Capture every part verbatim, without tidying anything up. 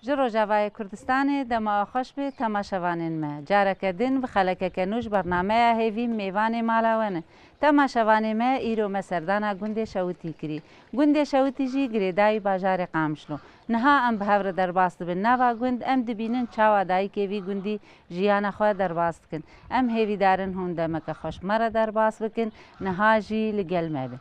Ji Rojavayê Kurdistanê dema xweş be temaşevanên me. Careke din bi xelekeke nû ji bernameya Hêvî mêvanê mala we ne. Temaşevanê me, îro me serdana gundê Şewitî kirî. Gundê Şewitî jî girêdayî bajarê Qamişlo. Niha em bi hev re derbas dibin nava gund, em dibînin çawa dayikê vî gundî jiyana xwe derbas dikin. Em hêvîdar in hûn demeke xweş me re derbas bikin, niha jî li gel me bin.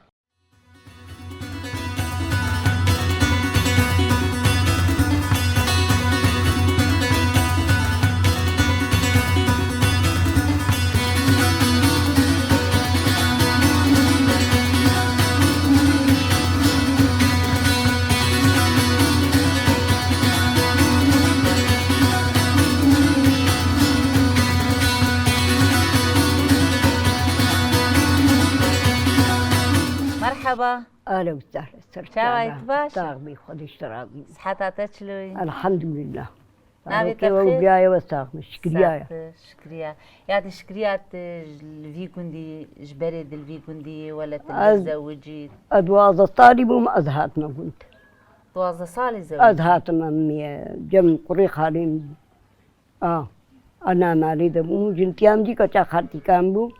Merhaba. Ahlen ve sahlen. Çawa yî, tu baş î? Sax bî, Xwedê ji te razî bî. Siheta te çilo yî? Elhamdulillah. Navê te bi xêr? Zarokê we û birayê we sax bin. Şikriya ye. Sax be, şikriya. Ya di şikriya tu ji, li vî gundî, ji berê di li vî gundî yî, wele tu Ez, zewicî? Ez duwazdeh salî bûm, ez hatime gund. Duwazdeh salî zewicî? Ez hatime, em, e, cem kurê xalê min bû. A, ana malê de bûm, jintiya min jî keça xaltîka min bû,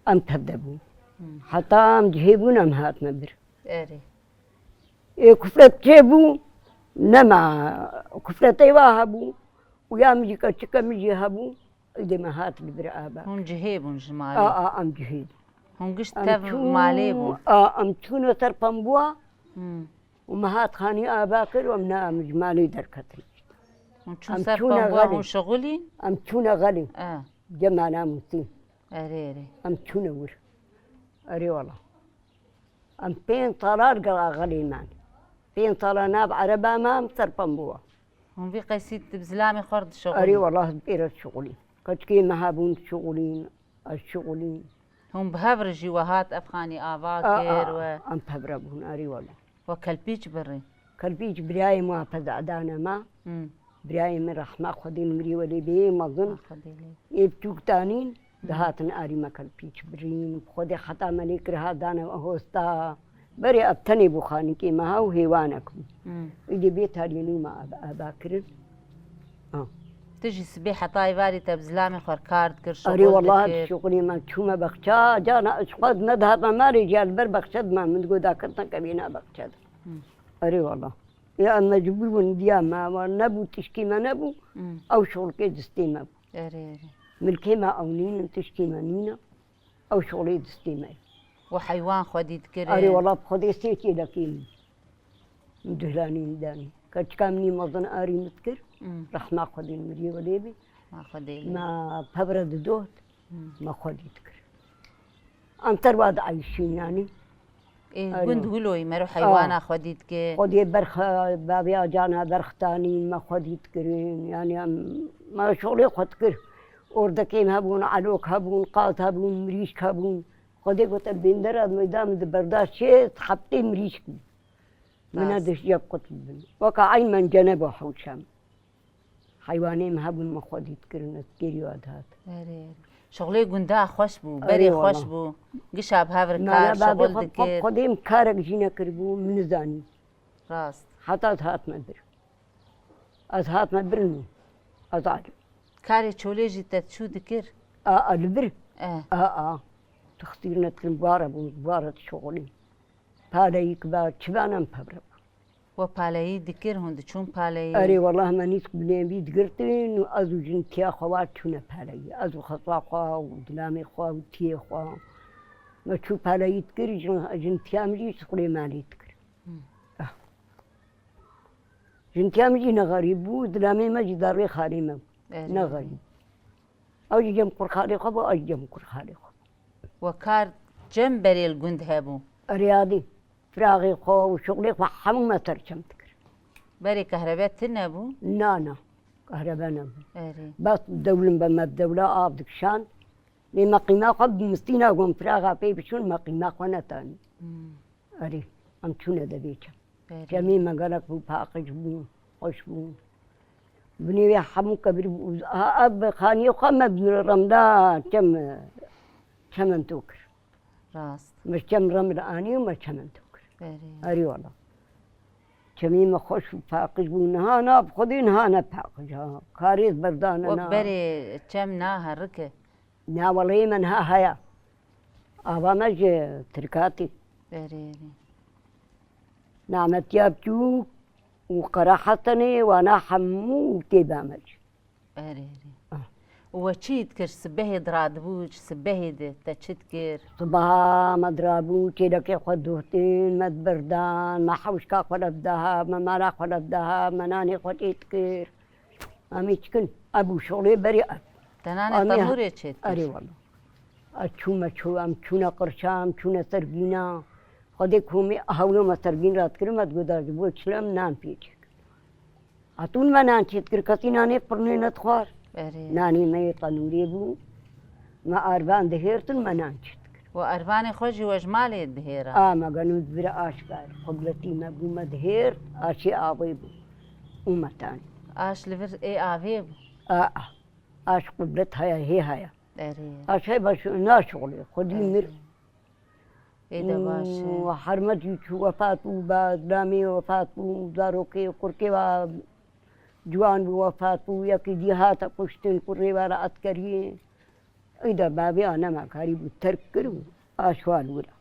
em tev de bûn. Hmm. Heta em cihê bûn, em hatine vir. Erê. Ê kufret çêbû, nema, kufretê wa hebû, û ya min jî keçika min jî hebû, îdê me hat li vir ava. Hûn cihê bûn ji malê? A, a, em cihê bûn. Hûn gişt tev malê bûn? A, em çûne ser pembuwa. Hmm. Û me hat xanî ava kir û em ne, em ji malê derketin. Hûn çûn ser pembuwa, hûn şixulîn? Em çûne xelê. E. Cemala Musî. Erê, erê. Em çûne wir. Erê wala. Em pênc sala li gela xelê man. Pênc sala nav ereba me em ser pembuwa. Hûn vî qeysî di zilamê xwe re dişixulîn? Erê wala, ez pê re dişixulîn. Keçikê me hebûn dişixulîn. Ez şixulî. Hûn bi hev re jî we hat ev xanî ava kir we? Em bi hev re bûn, erê wele. We kelpîç birî? Kelpîç birayê me pez edane me. Hmm. Birayê min rehma Xwedê li mirî welê bê, mezin. Rehma Xwedê lê. Ê biçûk tanîn, Hmm. dihatin arî me kelpîç birîn. Xwedê heta me lê kir hat dane hosta. Berê ev tenê bû xanîkê me ha û hêwanek bû. Hmm. Îdî bê tarînû me ava, ava kirin. Ha. Tu jî sibê heta êvarî te bi zilamê xwe re kar dikir, şixul dikir? Erê, wellah, şixulî me çûme bexça, cana ez xwe nedihata malê jî, ez li ber bexçe dimam, min digot dakirtineke bîna bexçe de. Hmm. Erê, wellah. Ya em mecbûr bûn, diya me, wa nebû, tişkî me nebû, Hmm. ew şixulkê distê me bû. Erê, erê. Milkê me ew nînin, tişkî me nîne. Ew şolê distê me. We heywan xwedî dikirin? Erê, wela bi Xwedê sê çêlekê min. Min duhlanî min danî. Keçika min î mezin arî min dikir. Hmm. Rehma Xwedê li miriyê welê bê. Ma Xwedê lê. Me pevre didoht. Hmm. Me xwedî dikir. Em terwa dieyşîn yanî. Ê, Erê. Gund wilo yî, mero heywana xwedî dikir. Xwedê berx, bavê acana berx tanîn, me xwedî dikirin. Yanî em, me şolê xwe dikir. Ordekên hebûn, elok hebûn, qaz hebûn, mirîşk hebûn. Xwedê gote bêndera meydan di berda şêst heftê mirîşk bû. Min Rast. Nediştiye qut bibin. Weka eyn mencene bo hewşem. Heywanê min hebûn, min xwedî dikirin, ez kêrî wa dihat. Erê, erê. Şixulê gunda xweş bû, Erê berê xweş wala. Bû. Gişa bi hev re kar, şixul dikir. Xwedê min karek jî nekiribû, min nizanî. Rast. Heta ez hatime bir. Ez hatime bir nû. Ez alim. Karê çolê jî te çû dikir? A, a, li vir? E. A, a. Dixistîrine dikirin, bare bûn, bare dişixulîn. Paleyî kiba, çiba nem pevre bûn. We paleyî dikir, hûn diçûn paleyî? Erê, wellah, me nîsk binê vî digirtin û ez û jintiya xwe wa çûne paleyî. Ez û xeswa xwe û dilamê xwe û tiyê xwe. Me çû paleyî dikir, jin, jintiya min jî şixulê malê dikir. Hmm. Ah. Jintiya min jî ne xerîb bû, dilamê me jî darê xalê me bû. Erê. Ne xerîb. Ew jî cem qurxalê xwe bû, ez jî cem qurxalê xwe. We kar cem berê li gund hebû? Erê, yadî. Firaxê xwe û şixulê xwe hemû me ser çem dikir. Berê kehrebe tune bû? Na, na. Kehrebe nebû. Erê. Bes dewlin be me dewla av dikişand. Lê me qîma xwe bi mistîna gon firaxa pê bişûn, me qîma xwe netanî. Hmm. Erê, em çûne devê çem. Erê. Çemê me gelek bû, paqij bû, xweş bû. Binê wê hemû kebir bû. Ha, ev xaniyê xwe me bi remda çem, çemento kir. Rast. Me çem remil anî û me çemento kir. Erê. Erê wala. Çemê me xweş û paqij bû. Niha na bi xwedê niha ne paqij ha. Karê berdane Wek na. berê çem na herike. Na welê me niha heye. Ava me ji Tirkatê. Erê, erê. Nametiya Biçûk û Qere Hesenê wana hemû tê ba me jî. Erê, erê. Ah. We çi dikir? Sibehê diradibû, ji sibehê de te çi dikir? Sibeha me dirabû, çêlekê xwe dûhtin, me diberdan, me hewşka xwe levdaha, me mala xwe levdaha, me nanê xwe çê dikir. Em ê çikin, ev bû şolê berê ev. Te nanê Em ê tenûrê çê dikir? Erê wela. Ez çûme çû, em çûne qirşa, em çûne ser bîna. Xwedê komê hewlo me ser bîn radikirin, me digot, "Da ji bo çi em nan pê çêkin." Hatûn me nan çê dikir, kesî nanê firnê nedixwar. Erê. Nanê me yê tenûrê bû. Me arvan dihêrtin, me nan çê dikir. Û arvanê xwe jî we ji malê dihêra? A, me geno dibire aş ber. Xubletî me bû, me dihêrt, aşê avê bû. Û me tanî. Aş li vir ê avê bû? A, a. Aş qublet haya, hê haya. Erê. Aş hê baş naşixulê. Xwedî Erê. mir. Ê de baş e. Û Hermet jî çû wefat bû, ba zilamê wefat bû, zarokê kurkê wa ciwan bû wefat bû, yekî dî hate kuştin, kurê wa re eskeriyê. Ê de bavê anema karî bû, terk kir û aşwal wira.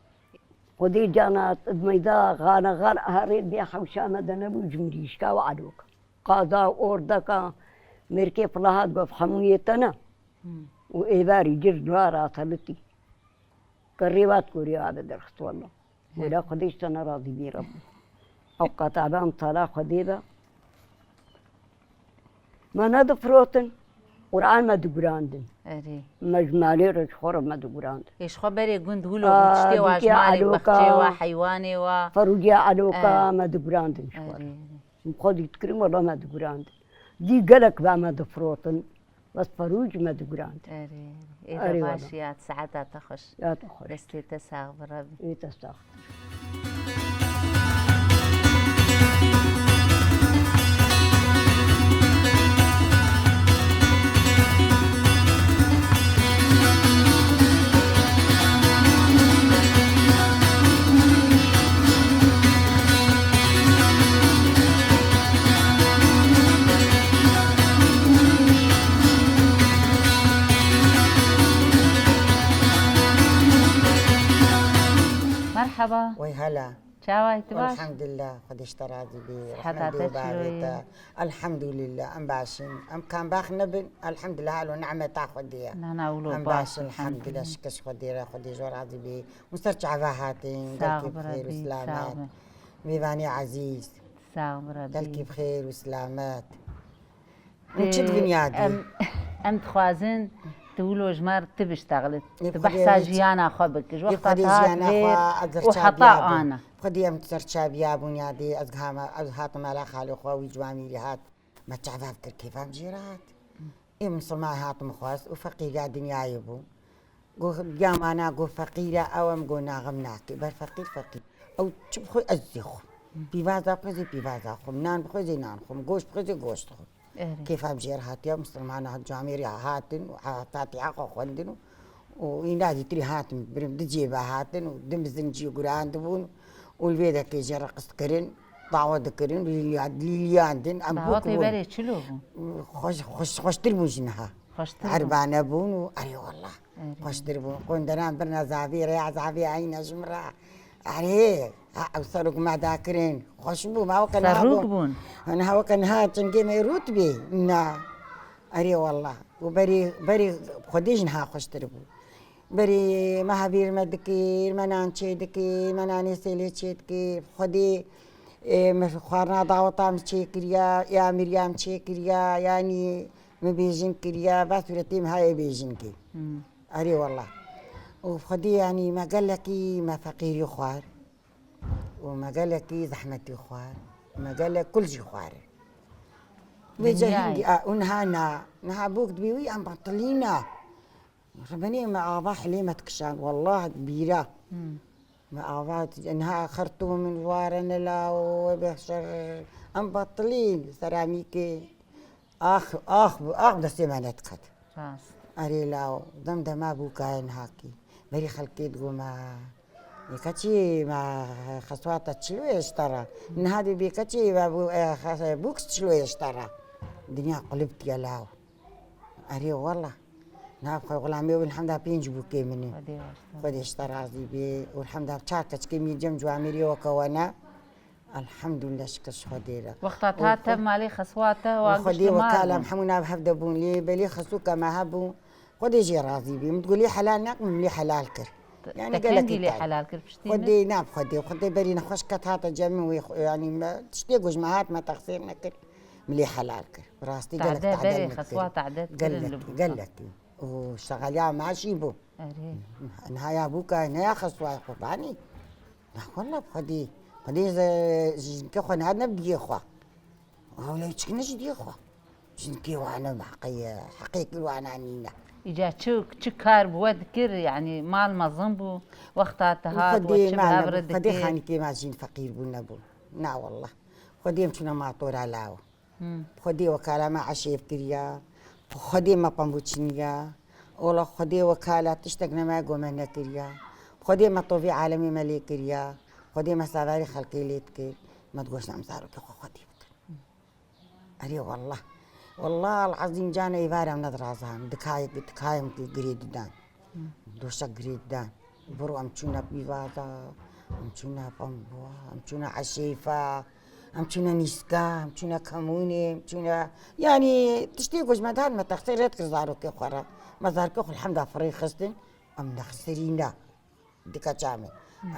Xwedê cana meyda xane xar herê bê hewşa me de nebû ji mirîşka û eloka. Qaza û ordeka mêrkê filahat gof hemû yê te ne. Hmm. Û êvarî cir dua ra telitî. Kerrê vat korê ave derxist wela. Wela Xwedê ji te ne razî bî Rebbi. Ew qet ave em tala Xwedê be. Me nedifirotin. Qur'an me digurandin. Erê. Me ji malê re ji xwe re me digurandin. Ê ji xwe berê gund wilo bû, tiştê wa ji malê, bexçê wa, heywanê wa. Ferûcê eloka Eh. me digurandin ji xwe re. Erê, erê. Min xwe dî dikirin, wela me digurandin. Dî gelek ba me difirotin. Bes ferûc me digurand. Erê, ê de Erê baş wala. ya, saeta te xweş. Ya te xweş. Destê te sax bi Rebî. Ê te sax. Merhaba. Wey hela. Çawa yî, tu baş? Elhamdülillah, Xwedê ji te razî bî. Siheta Rehmet te bê û bavê çilo te. ye? Elhamdülillah, em baş in. Em kambax nebin, elhamdülillah, halo nimeta Xwedê ye. Na, na, wilo Em baş baş in, elhamdülillah, elhamdülillah. şikir ji Xwedê re, Xwedê ji we razî bî. Hûn ser çava hatin, Sax gelkî bi xêr û Rebî, sax selamet. bi. Mêvanê ezîz. Sax bi Rebî. Gelkî bi xêr û selamet. Hûn çi di Ê, dinya dî? em, em dixwazin tu wilo ji me re tu biştexilî. Ê, Tu Xwedê behsa wî çi? jiyana xwe bikî. Ji Ê, wexta Xwedê te hat jiyana vêr xwe ez û heta serçaviya bûm. ana. Xwedê em serçaviya bûn ya dê, ez gihama, ez hatim mala xalê xwe, wî ciwanî lê hat. Me çava kir, kêfa min jê re hat. Ê misilman hatim xwest û feqîriya dinyayê bû. Got, ya mana, got, feqîr e, ew em got, na, xem nake. Ber feqîr, feqîr. Ew çi bixwe, ez zê xwim. Pîvaza bixwe, zê pîvaza xwim. Nan bixwe, zê nan xwim. Goşt bixwe, zê goşt xwim. Erê. Kêfa em jê re hatiye, misilmana camêrê hatin û ha-, Fatiha xwe xwendin û, û îna dîtirî hatin, birim di cêba hatin û di mizin cî guran dibûn û li vê dekê jê re qist kirin, dawa dikirin, lîliya-, lîliyandin. Em Dawetê bûk bûn. berê çilo bû? Xweş-, xweş-, xweştir bûn ji niha. Xweştir bûn. Erbane bûn û erê wallah. Erê. Xweştir bûn. Qonderan birna zavê, rêya zavê ayîne ji min re. Erê, ha, ew serok me da kirin. Xweş bû, ma weke niha Serok bû. bûn. Ha, niha weke niha çingê me rût bê. Na. Erê wallah. Û berê, berê Xwedê ji niha xweştir bû. Berê me hevîr me dikir, me nan çê dikir, me nanê sêlê çê dikir. Xwedê, e, me xwarina daweta min çê kiriya, ya Miriya min çê kiriya, yanî Min bêjin kiriye, va sûretê min heye bêjin kê. Hmm. Erê wallah. Û bi Xwedê yanî me gelekî me feqîrî xwar. Û me gelekî zehmetî xwar. Me gelek kul jî xwar. Vêca Dinyayê. hindî, a, û niha na, niha bûk dibî wî em betilî na. Rebenê me ava hilê me dikişand, wallah bîra. Hmm. Me ava niha xertûm min ware nela û wê bê şer. Em betilî seramîkê. Ax, ax, ax destê me nediket. Rast. Erê law, dem dema bû kayên hakî. Berî xelkê digo me, Keçî me xeswata çilo ye ji te re. Niha dê bê keçî ve bû, e, xe-, bûk çilo ye ji te re. Dinya qulip diye law. Erê wela. Niha xwe xulamê û elhemda pênc bûkê min ê. Xwedê razî be. Xwedê ji te razî be. Û elhemda çar keçikê min cem ciwamêrê weke we ne. Elhemdulillah, şikir ji Xwedê re. Wexta te hat tev malê xeswa te, wa giş li mal bûn. Xwedê wekala em hemû nav hev de bûn. Lê belê xesûka me hebû. Xwedê jê razî bî. Min digot lê helal nekim, min lê helal kir. Te-, yani te gelekî kengî lê helal kir piştî min? Xwedê, na bi Xwedê. Xwedê berî nexweş ket hate cem min wê xwe-, yani me tiştê ku ji me hat me texsîr nekir. Min lê helal kir. Bi rastî gelek tade berê xeswa tade dikirin li bûka. Gelekî. Û şexaliya me jî bû. Erê. Niha ya bûka ne ya xeswa qurbanî. Na wela bi Xwedê. Xwedê ji, ji jinkê xwe nehat ne bi diyê xwe. Ew lê çikine ji diyê xwe. Jinkê wane bi heqê ye, heqê kir wana nîne. Îca çi, çi kar bi we dikir, yanî mal mezin bû, wexta te hat, we çi bi hev re dikir? Xwedê xanîkê me jîn feqîr bû nebû. Na wallah. Xwedê em çûne matora law. Hmm. Xwedê wekala me eşêv kiriya. Xwedê me pembû çiniya. Ola Xwedê wekala tiştek ne me go me nekiriya. Xwedê me tovî alemê me lê kiriya. Xwedê me savarî xelkê lê dikir. Me digoşt em zarokê xwe Xwedê bikin. Erê wallah. Wallah el-ezîm cana êvarê em nedirazan. Dikayek, dikayem girê didan. Doşek girê didan. Biro em çûne pîvaza, em çûne pembuwa, em çûne eşêfa, em çûne nîska, em çûne kemûnê, em çûne, yanî tiştê ku ji me dihat me texsê red kir zarokê xwe re. Me zarokê xwe elhemda firê xistin, em nexisirîne. Dika çamê.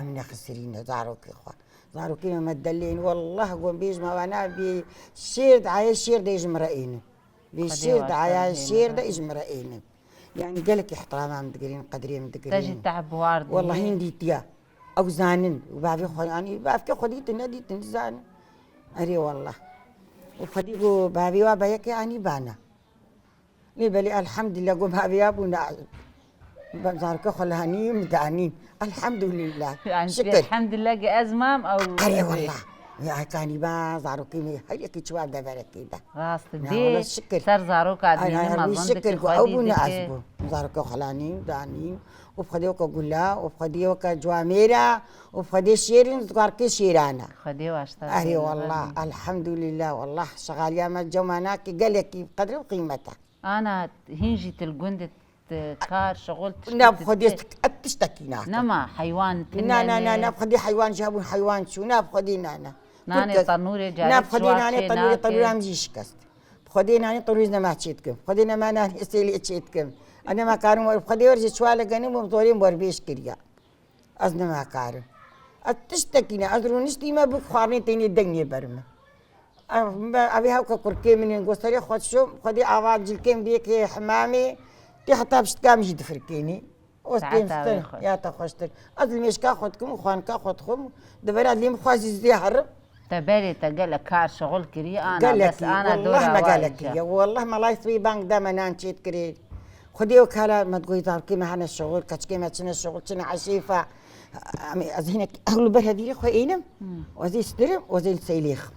Em nexisirîne zarokê xwe. Zarokê me me delên, wallah gon bêjme wana bê şêr de aye şêr de ji min re ênin. Bê şêr de aye şêr de ji min re ênin. Yani gelek îhtiramê min digirin, qedrê min digirin. Te jî te bi war dî. Wallahî hîn dîtiya. Ew zanin. Û bavê xwe, yanî bavkê xwe dîtin, nedîtin, zanin. Erê wallah. Û xwedî ku bavê wa be yekê anî bana. Lê belê elhemdulillah ku bavê wa bûna. Zarokê xwe li hanî min danîn. Elhemdulillah. Yani şikir. Elhemdulillah ki ez mam ew. Erê wallah. Ya kanî ba zarokê me her yekî çiwa deverekê de. Rast bê. Ser zaroka dîne mezin dike, xwedî dike. Zarokê xwe lanîn, danîn. Û xwedê weke gula, û xwedê weke ciwamêra, û xwedê şêrin, zikarkê şêrana. Xwedê waşta. Erê wallah, elhemdulillah, wallah, şexaliya me cema nake gelekî qedr û qîmete. Ana hîn jî til gund kar, şixul, tiştî. Na bi Xwedê ez tiştekî nakim. Nema heywan tine. Na, na, na, na bi Xwedê heywan jî hebûn, heywan çû. Na bi Xwedê na, na. Nanê tenûrê carê. Na bi Xwedê nanê tenûrê, tenûra min jî şikest. Bi Xwedê nanê tenûrê nema çê dikim. Bi Xwedê nema nanê sêlê çê dikim. Ez nema karim wer, bi Xwedê wer ji çiwa li genim bûm, zorê min werbêj kiriya. Ez nema karim. Ez tiştekî ne, ez rûniştîme bûk xwarinê tenê dengê ber min. Ev, me, evê hewke kurkê min in, go serê xwe dişom, xwedî ava cilkê min diyekê hemamê, tê heta piştka min jî difirkênî. Ostêm stir, ya te xweştir. Ez li mêşka xwe dikim û xwanika xwe dixwim, di vera lê min xwe zî zê herim. Te berê te gelek kar şixul kiriye, ana bes ana dora wa. Gelekî, wallah me gelek kiriye. Wallah me lay sibê bang da me nan çêt kirê. Xwedê wekala me digoyî zarokê me hene şixul, keçikê me çine şixul, çine eşêfa. Em ê, ez hinek ew li ber hevîrê xwe ênim, hmm, û ez ê stirim, û ez ê li seylê xim.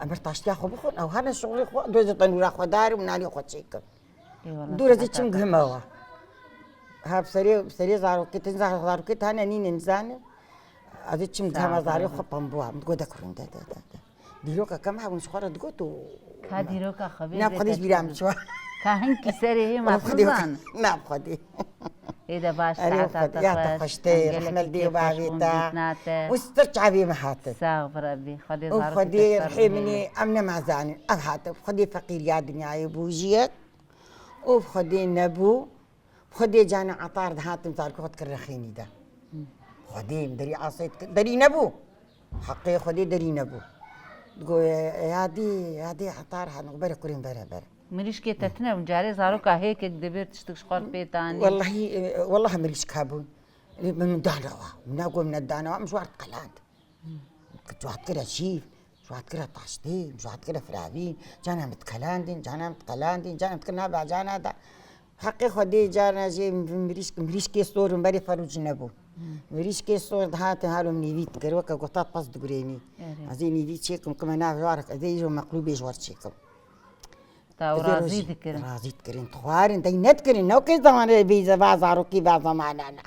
Em ber taştiya xwe bixwin, ew hene şixulê xwe, dozê tenûra xwe darim, nanê xwe çêkim. Ê wele. Dûr ez ê çim gihime wa. Ha, bi serê, bi serê zarokê, tin zar-, zarokê tane nîne nizanim. Ez ê çim gihime zarê xwe pembuwa. Min digot de kurun de, de, de, de. Dîroka kem hebûn ji xwe re digot û. Ka dîroka xwe bê. Na bi Xwedê ji bîra min çiwa. Ka hinkî serê hê ma bizan. Na bi Xwedê. Ê de baş, saeta te xweş. Ya te xweştir, rehmet dê û bavê te. Û stir çavê min hatin. Sax bi Rebbî. Xwedê zarokê te şer bihêle. Û Xwedê rihê min ê, em nemazanin. Ev hatin. Xwedê feqîriya dinyayê bûjiyek. Û bi Xwedê nebû. Xwedê cana etar dihatim zarkê xwe dikir rexênî de. Xwedê derî asê dikir, derî nebû. Heqê Xwedê derî nebû. Digo, "Ya dê, ya dê etar ha, nû bere kurên bere, bere." Mirîşkê te tine bûn, carê zaroka hêkek dibir tiştik ji xwe pê tanî. Wellahî, e, wellah mirîşk hebûn. Min, min dana wa. Min nago min nedana wa, min ji war diqeland. Ji wa dikire şîv, ji wa dikire taştê, ji wa dikire firavîn, cana min dikelandin, cana min dikelandin, cana min dikir nava cana da. Heqê Xwedê cana jê mirîşk, mirîşkê sor in berê ferû ji nebû. Mirîşkê sor dihatin halo min nîvî dikir, weke gota pas digurênî. Erê. Ez ê nîvî çêkim, kime nav warek, ez ê îro meqlûbê ji wer çêkim. Ta û razî dikirin. Razî dikirin, dixwarin, dey nedikirin, ne wekê zemanê bê zeva zarokî va zemanana.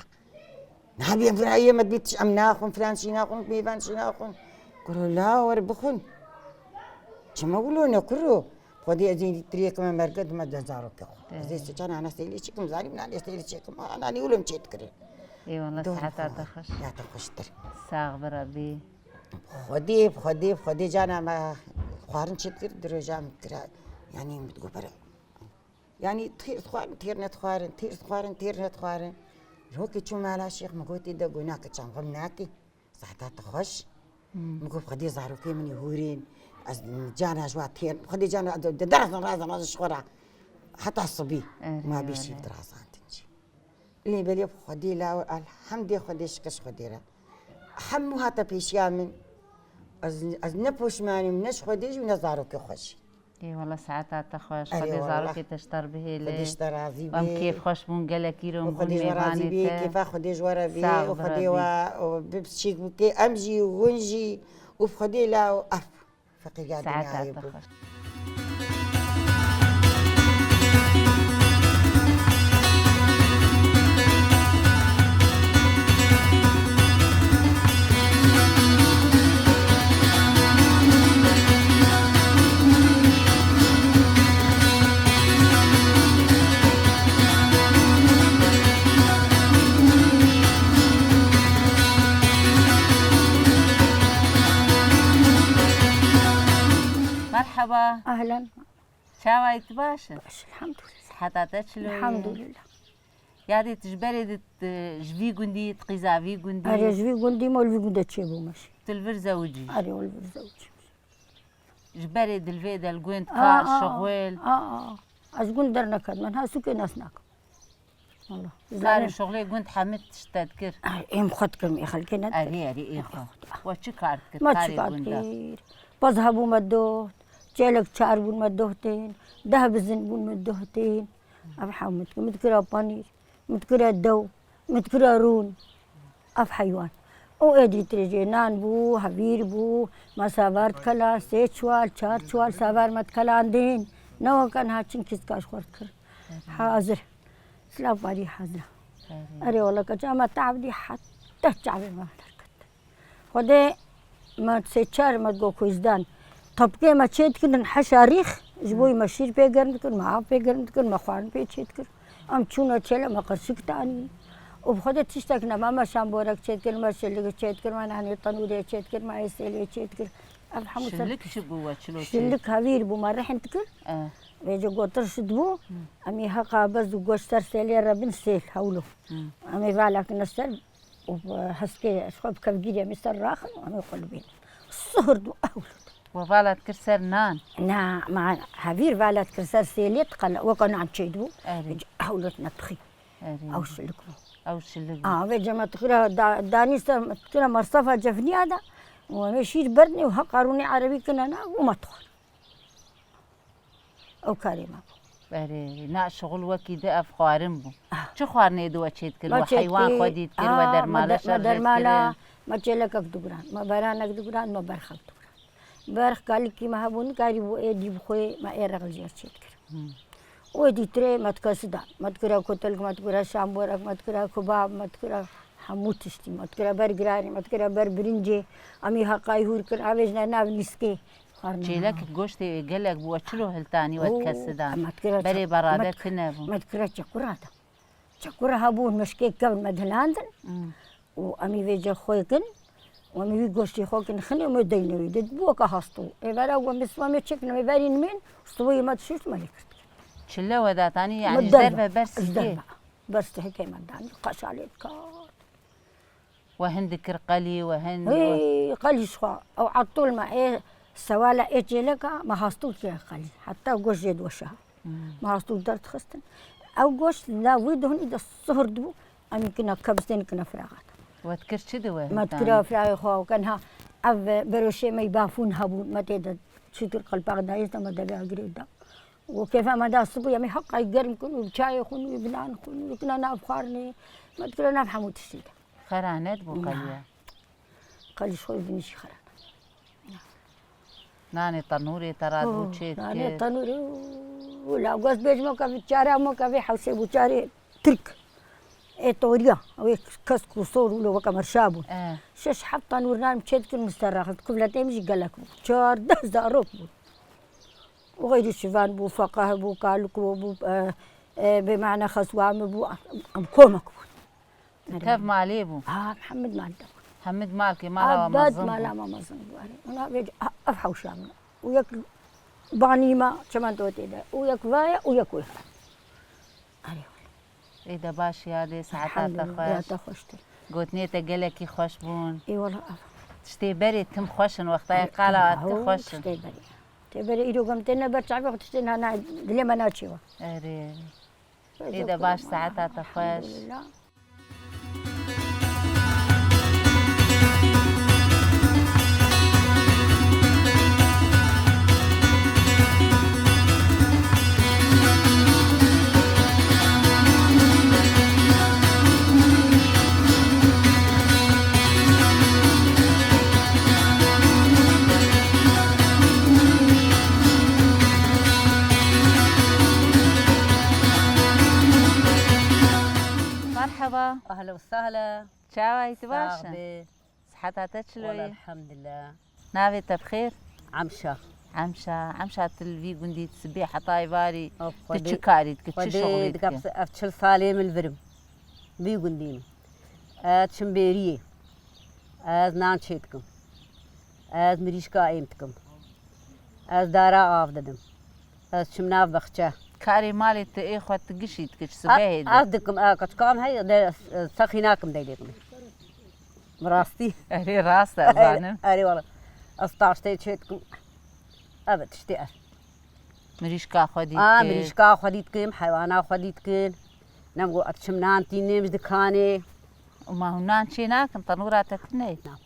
Nabê em vira yê me dibît, em naxwin, filan şî naxwin, mêvan şî naxwin. Kuro la wer bixwin. Çima wilo ne kuro? Xwedê ez ê tirêkime merge dime de zarokê xwe. Ez ê Ê. Seçan ana sêlê çêkim, zanîm nanê sêlê çêkim. Ana nî wilo em çê dikirin. Ê wala Dor seheta xwe. Te xweş. Ya te xweştir. Sax bi Rebî. Xwedê, Xwedê, Xwedê cana me xwarin çê dikir, di roja min dikira. Yanî min digot bere. Yanî têr dixwarin, têr nedixwarin, têr dixwarin, têr nedixwarin. Rokê çû mala şêx, min gotî de gunake çam xwe min nakî. Seheta te xweş. Hmm. Min got, Xwedê zarokê min ê hûrên. Ez cana ji wa têr, Xwedê cana de, de, de razan, razan, razan ji xwe ra. Heta sibî. Erê, ma bî erê. Şîv dirazandin jî. Lê belê Xwedê law, elhemdê Xwedê, şikir ji Xwedê re. Hemû hate pêşiya min. Ez, ez ne poşmanîm, ne ji Xwedê jî û ne zarokê xwe jî. Ê wala saeta te xweş. Erê Xwedê wala. Zarokê te ji te re bihêle. Xwedê ji te razî bê. Em kêfxweş bûn gelek îro em bûn mêvanê te. Xwedê ji we razî bê, kêfa Xwedê ji we re bê. Sax û bi Xwedê Rebî. We, û bi çîk bike em jî û hûn jî û Xwedê law, ef. Feqîriya dinyayê bû. Saeta te xweş. Merhaba. Ehlen. Çawa yî, tu baş î? Baş, elhamdulillah. Siheta te çilo ye? Elhamdulillah. Yadê tu ji berê de, tu ji vî gundî, tu qîza vî gundî? Erê, ji vî gundî me, li vî gundê çêbûme jî. Tu li vir zewicî? Erê, ol vir zewicî. Ji berê di li vê de li gund, aa, kar, aa, şixul? Aa, aa. Ez gund derneketime, ha sûkê nas nakim. Wala. Kar û şixulê gund hemî tişt te dikir? Ay, êm xwe dikim, ê xelkê nedikim. Erê, erê, ê xwe. Êm xwe dikim. We çi kar dikir, karê gunda? Me çi kar dikir? Pez hebû me doht, çêlek çar bûn me dohtên, deh bizin bûn me dohtên. Ev hemû min dikir, min dikira panîr, min dikira dew, min dikira rûn. Ev heywan. Û êdî tirêjê nan bû, hevîr bû, me savar dikela, sê çuwal, çar çuwal savar me dikelandin. Ne weke niha çinkî zika ji xwe dikir. Hazir. Silav barî hazir. Erê wala keça me tev dî heta çavê me derket. Xwedê me sê çar me go kuzdan. Tepkê me çê dikirin heşa rîx, ji bo me şîr pê germ dikin, me av pê germ dikin, me xwarin pê çê dikir. Em çûne çêle me qirçik danî. Û bi Xwedê tiştek nema, me şamborek çê dikir, me şilik çê dikir, me nanê tenûrê çê dikir, me êsêlê çê dikir. Ev hemû ser Şilik çi bû we, çilo çê? Şilik hevîr bû, me rehn dikir. Eh. Vêce gotir şi dibû, Hmm. em ê heqa bez û goş ser sêlê re bin sêl hewlo. Hmm. Em ê valek ne ser, û bi heskê ji xwe bi kevgîrê min ser raxin û em ê xwe li bînin. Suhur dû ewlut. We vala dikir ser nan? Na, ma hevîr vala dikir ser sêlê diqele, weke nan çê dibû. Erê. Ewlut ne pixî. Erê. Ew şilik bû. Ew şilik bû. A, vê cema dikira da-, danî ser, dikira mersefa cefniya da. Û em ê şîr berdinê û heqa rûnê erebî kine na û me dixwar. Ew karê me bû. Erê, na şixul wekî di ev xwarin bû. Ah. Çi xwarinê di we çê dikir? We heywan xwedî dikir, we dermala şerjê dikirin? Me çêlekek diguran, me beranek diguran, me berxek diguran. Berx kalikî me hebû, nikarî bû êdî bixwê, me ê rexil jê çê dikir. Hmm. Û êdî tirê me dikesidan. Me dikira kotelk, me dikira şamborek, me dikira kebab, me dikira hemû tiştî. Me dikira ber giranê, me dikira ber birincê. Em ê heqayî hûr kir, avêjne nav nîskê. Xwarina. Çêlekek goştê wê gelek bû, we çilo hiltanî we dikesidan? Oo, me dikira berê çek-, berade me dik-, tune bû. Me dikira çekura da. Çekura hebûn, meşkê kevn me dihilandin. Hmm. Û em ê vêce xwe kin, û em ê wî goştê xwe kin, xinê me deyne wî. Did bû weke hasto. Ê vera we misma me çêkin, me berîn min, stûyê me dişûşt, me lê kirt. Çile we datanî, yanî ji derve ber sihê? Ji derve. Ber sihê me danî, qaşalê dikat. We hin dikir qelî, we hin, we Hey, qelî ji xwe. Ew etol me, ê sewala ê çêleka, me hastû kir qelî. Heta goş jê diweşa. Hmm. Me hastû derdixistin. Ew goş la wî duhnî de suhur dibû, em ê kina kebistên kina firaxat. We dikir çi di we? Me dikira firaxê xwe, ken ha, ev beroşê me yî bafûn hebûn, me tê de çitur qelpaq dayîs de me devê agirê da. Û kêfa me da sibû, em ê heqay germ kun û çayê xwin û binan xwin û kina nav xwarinê, me dikira nav hemû tiştî de. Xeranet bû qeliya. Qelî ji xwe binî jî xerana. Nanê tenûrê te radibû çê dikir. Nanê tenûrê û la gost bêj moka vî çare, moka vî hewşê bû çarê tirk. Ê toriya, ew ê kesk û sor û weke merşa bûn. E. Şeş heft tanûr nan çê dikin min ser raxist. Kufletê min jî gelek bû. Çardeh zarok bûn. Û xeyrî şivan bû, feqeh bû, kalik bû, e, e, bê mane xeswa min bû, em, em komek bûn. Tev malê bû? Ha, Mihemed mal de bûn. Hemed mal ke mala wa mezin bû. Mala ma mezin bû, erê. Ona vê, ha, ev hewşa min. Û yek banî ma çimento tê de. Û yek vaya, û yek wê. Erê wele. Ê de baş ya dê, saeta te xweş. Elhamdulillah, ya te xweş tê. Gotinê te gelekî xweş bûn. Ê wele, ev. Tiştê berê tim xweş in, wextayê qala wa tim xweş in. Tiştê berê. Tê berê îro gem têne ber çavê xwe tiştê na, na, dilê me naçê we. Erê. Ê de baş, saeta te xweş. Elhamdulillah. Merhaba. Ahla ve sahla. Çawa yî, tu baş î? Siheta te çilo ye? Wala elhamdulillah. Navê te bi xêr? Emşa. Emşa, Emşa, tu li vî gundî sibê heta êvarî tu çi karî dikî, çi şixulî dikî? Ev çil salê min li vir im. Vî gundî min. Ez çim bêriyê. Ez nan çê dikim. Ez mirîşka êm dikim. Ez dara av didim. Ez çim nav bexçe. Karê malê tu ê xwe tu gişî dikî, sibehê de? Ez dikim, e, keçikam heye, de, e, sexî nakim deylê kim. Bi rastî. Erê, rast e, zanim. Erê, wala. Ez taştê çê dikim. Evet, işte er. Mirîşka xwe dî dikin. Mirîşka xwe dî dikim, heywana xwe dî dikin. Nem got, ez çim nan tînim ji dikanê. Û ma hûn nan çê nakin, tenûra te tune ye? Na,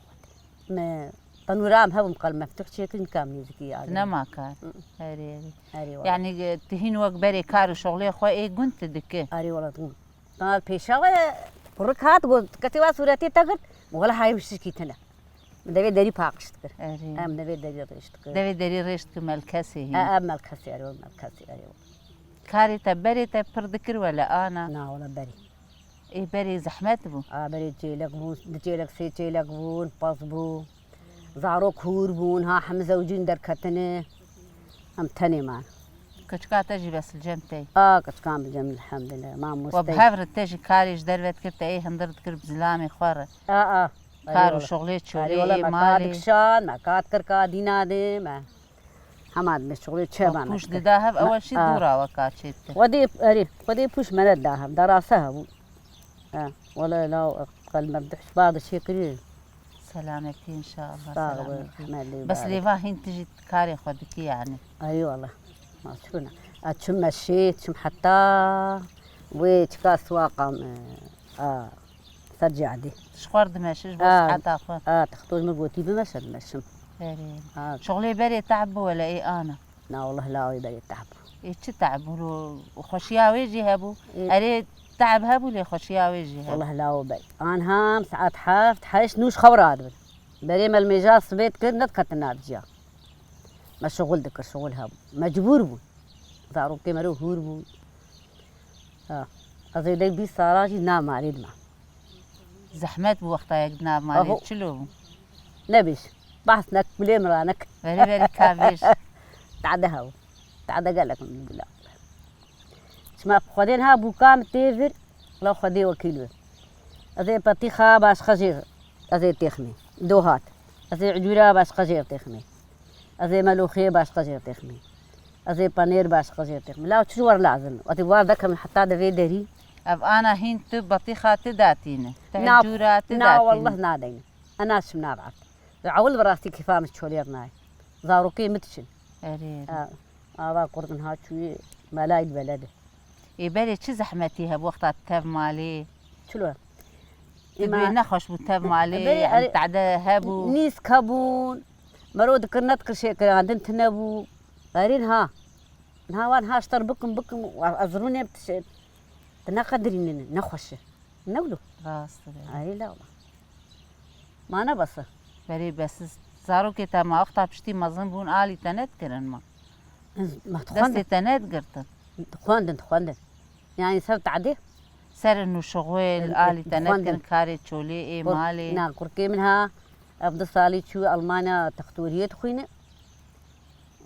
me tenûra em hebûn, qal meftûh çêkin, kam nêzikî ya. Nema kar. Hı. Erê, erê. Erê, wala. Yanî, e, tu hîn wek berê kar û şoxlê xwe ê gund tu dikî? Erê, wala, tu. Dana pêşa we kurik hat, got, ketê wa sûretê te girt, wela hayê mişikî tune. Min devê derî paqij dikir. Erê. Em devê derî rêş dikir. Devê derî rêş dikir, melkesê hîn. E, e, melkesê, erê, melkesê, erê. Karê te, berê te pir dikir wele, ana? Na, wela berê. Ê, berê zehmet bû? A, berê çêlek bûn, du çêlek, sê çêlek bûn, pez bû. Zarok hûr bûn, ha hemî zewcîn derketine. Em tenê man. Keçika te jî bes li cem te ye? A, keçikan bi cem, elhamdulillah. Mamostey. We bi hev re te jî karê ji derve dikir, te ê hindir dikir bi zilamê xwe re? A, a. Kar û şoxlê çolê, ê malê. Erê wala, me ka dikişan, me ka dikir ka dîna de, me hema me şoxlê çe me dikir. Pûş dida hev, ewel şî dûra we ka çê dikir. Xwedê, erê, Xwedê pûş me nedida hev, darase hebû. Ha, wele law qel merdû hişba de çêkirî. Selametî înşallah, selametî. Sağ ol, selametî. Bes lêva hîn tu jî karê xwe dikî yanî. Erê wele. Ma çûna. A çim meşê, çim heta wê çika siwaqa me. A, ser cadê. Ji xwe re dimeşe ji bo siheta xwe. A, texto ji min gotî bimeşe dimeşim. Erê. A. Şoxlê berê te'b bû wele ê ana. Na, wallah, lawê berê te'b bû. Ê, çi te'b bû? Xweşiya wê jî hebû. Ê. Erê, te'b hebû lê xweşiya wê jî hebû. Wallah, lawo berê. Anha em saet heft, heşt nû ji xew radibin. Berê me li mêja sibê dikir, nediketin nav ciya. Me şixul dikir, şixul hebû. Mecbûr bûn. Zarokê mero hûr bûn. Ha. Ez ê deng bîst sala jî nav malê dima. Zehmet bû wexta yek di nav malê, çilo bû? Nebêj. Behs nek, gulê min ranek. Verê verê ka bêj. Tade hebû. Tade gelek min bila. Çima Xwedê niha bûka min tê vir, la Xwedê wekîl be. Ez ê petîxa başqa jê ez ê têxmê. Dohat. Ez ê ecûra başqa jê têxmê. Ez ê meloxê başqa jê têxmê. Ez ê panêr başqa jê têxmê. La çi war lazim? Wextê war dekem heta devê derî. Ev ana hîn tu betîxa tu datîne. Tu ecûra tu datîne. Na, wallah nadeyne. Ena çim nabert. Ewil bi rastî kêfa min çolêr nayê. Zarokê min diçin. Erê, erê. Ha, ava qurdin ha çûyê melayî belede. Ê berê çi zehmetî hebû wexta tev malê? Çilo? Tu dibê nexweş bû tev malê, berê, yani, erê, tade hebû. Nîsk hebûn, mero dikir nedikir şêkirandin tune bû. Erê niha. Niha wan ha ji te re bikim, bikim, ez rûnê bi tişt. Tu neqedirînin, nexweş e. Ne wilo? Rast e. Erê la wala. Ma ne bes e. Berê bes e. Zarokê te ma wexta piştî mezin bûn alî te nedikirin ma? Ma dixwendin. Destê te nedigirtin? Dixwendin, dixwendin. Yani ser tadê. Ser nûşixwê li alî te nedikin karê çolê ê malê? Na, kurkê min ha, ev du salî çû Almanya textoriyê dixwîne.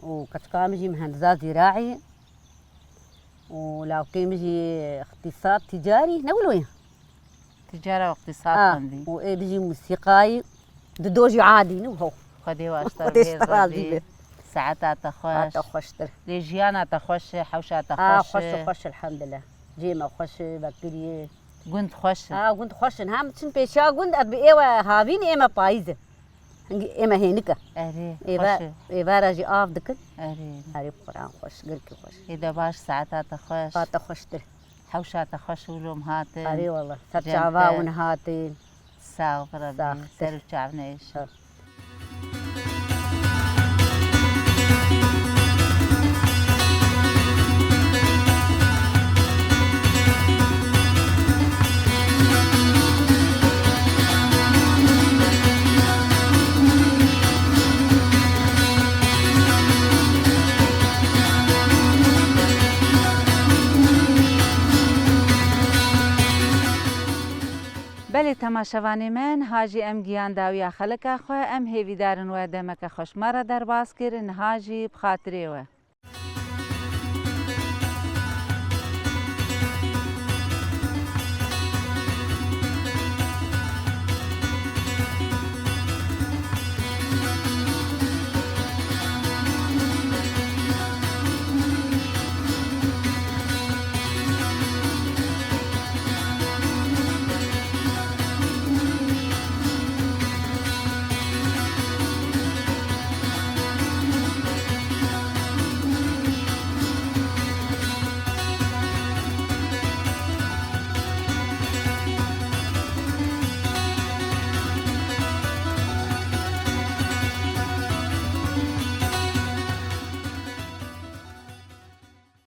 Û keçika min jî mihendiza zîraî ye. Û lawkê min jî îqtîsad, tîcarî, ne wilo ye? Tîcara û îqtîsad xwendî. Û ê din jî musîqayî. Di do jî adî ne ho. Xwedê we ji te Xwedê ji te razî be. Saeta te xweş. Hate xweştir. Lê jiyana te xweş e, hewşa te xweş e. A, xweş e, xweş, elhamdulillah. Cê me xweş e, vekirî ye. Gund xweş e. A, gund xweş in. Hem çin pêşiya gund, ez bi ê we havîn ê me payîz e. Hingî ê me hênik e. Erê, xweş e. Êvara jî av dikin. Erê. Erê, bi Quran xweş, girkî xweş. Ê de baş, saeta te xweş. Hate xweştir. Hewşa te xweş û lom hatin. Erê wele. Ser çava hûn hatin. Sax bi Rebî. Ser û çav nêş. Belê temaşevanê me, niha jî em gihan dawiya xelika xwe, em hêvîdar in we demeke xweş me re derbas kir, niha jî bi xatirê we.